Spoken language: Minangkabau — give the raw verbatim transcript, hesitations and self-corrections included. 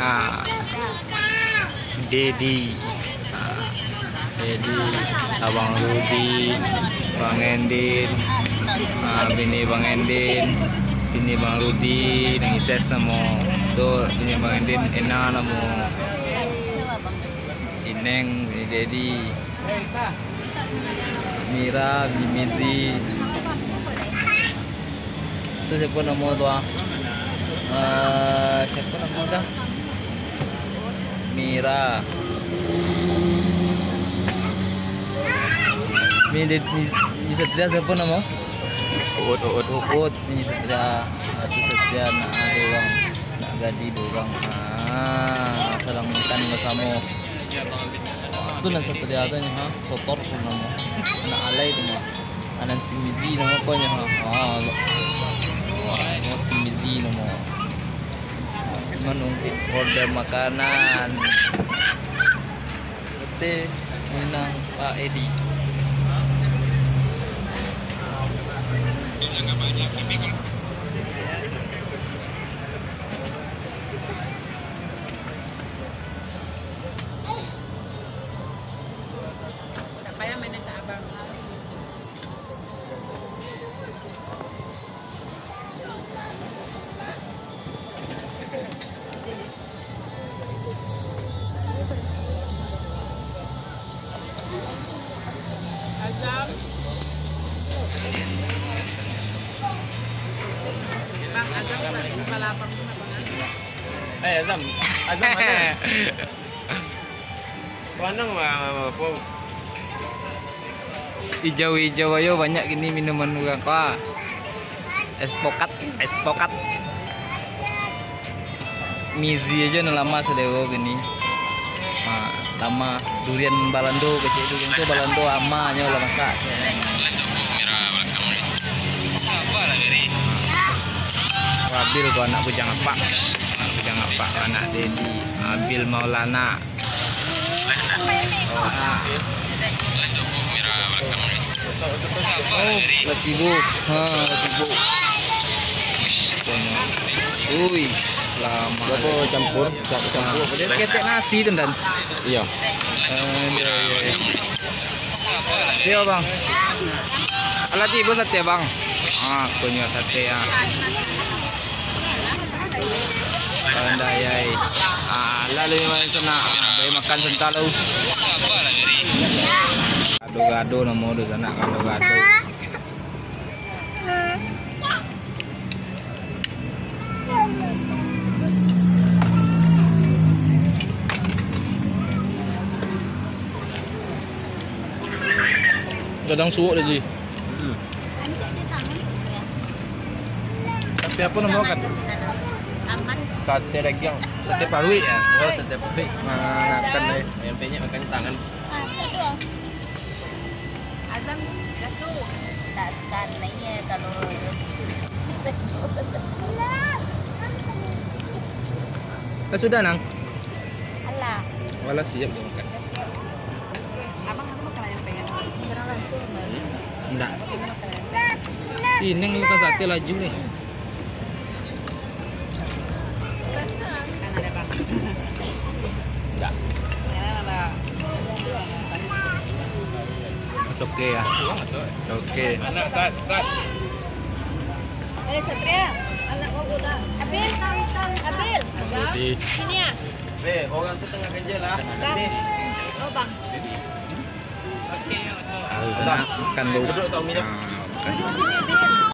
Ah, Dedi. Ah, Dedi, Abang Rudi, Bang Endin, ah, bini Bang Endin, bini Bang Rudi, nan ises namo. Tu bini Bang Endin, Ena namo. Ineng, bini Dedi. Mira, Mimizi. Tu siapo namo tu, ah? Eh, siapo namo tu? Mira. Mi-, di-, di-, di Satria siapo namo? Uut, Uut. Uut, ni Satria. Ah, tu Satria nak ada urang, nak gadih dua urang. Ah, salam makan basamo. Tu nan Satria tu nyo, ha, Sotor tu namo. Anak alai tu mah. Anak si Mizi namo apo nyo, ha? Ah, anak si Mizi namo. Manunggu order makanan. Sate Minang Pak Edi. Azam. Bang, Azam lagi balapan tu, Bang. Eh, Azam. Azam ada. Panang lah, apa? Ijau-ijau ayo banyak gini minuman urang. Wah. Es pokat, es pokat. Mizi aja nan lama sadero gini. Ha, lama. Durian Balando, kecek durian tu Balando ama nyo lah masak. Abil ko anak bujang apak. Anak bujang apak, anak Dedi. Abil Maulana. Oh, lah sibuk. Ha, lah sibuk. Ui, lama. Berapa campur? Cam-, campur apa dia? Ketek nasi tu, Dan. Iya. Eh, iya, iya. Iya, Bang. Alah, tibo sate, Bang. Ah, kunyah sate, ah. Pandai ai. Ah, lalu main sana. Ah, boleh makan sebentar lalu. Gado-gado namo tu sanak, gado-gado. Gadang suok dah, Ji. Hmm. Tapi apa nama kan? Sate dagiang. Sate paruik ya? Oh, sate paruik. Nah, makan deh. Yang banyak makan tangan. Azam jatuh. Tak, tak naik ya kalau. Dah sudah, Nang? Alah. Walah, siap dah makan. Abang, aku makan aja pengen. Sekarang langsung. Enggak. Ini ngelupas sate laju nih. Enggak. Oke ya. Oke. Anak, Sat, Sat. Eh, Satria, anak gua udah. Abil, Abil. Jadi, sini ya. Eh, orang tu tengah kerja lah. Bang. Oh, Bang. Harus nak makan dulu. Duduk tak, Umi? Nah, makan. Duduk sini, Bil.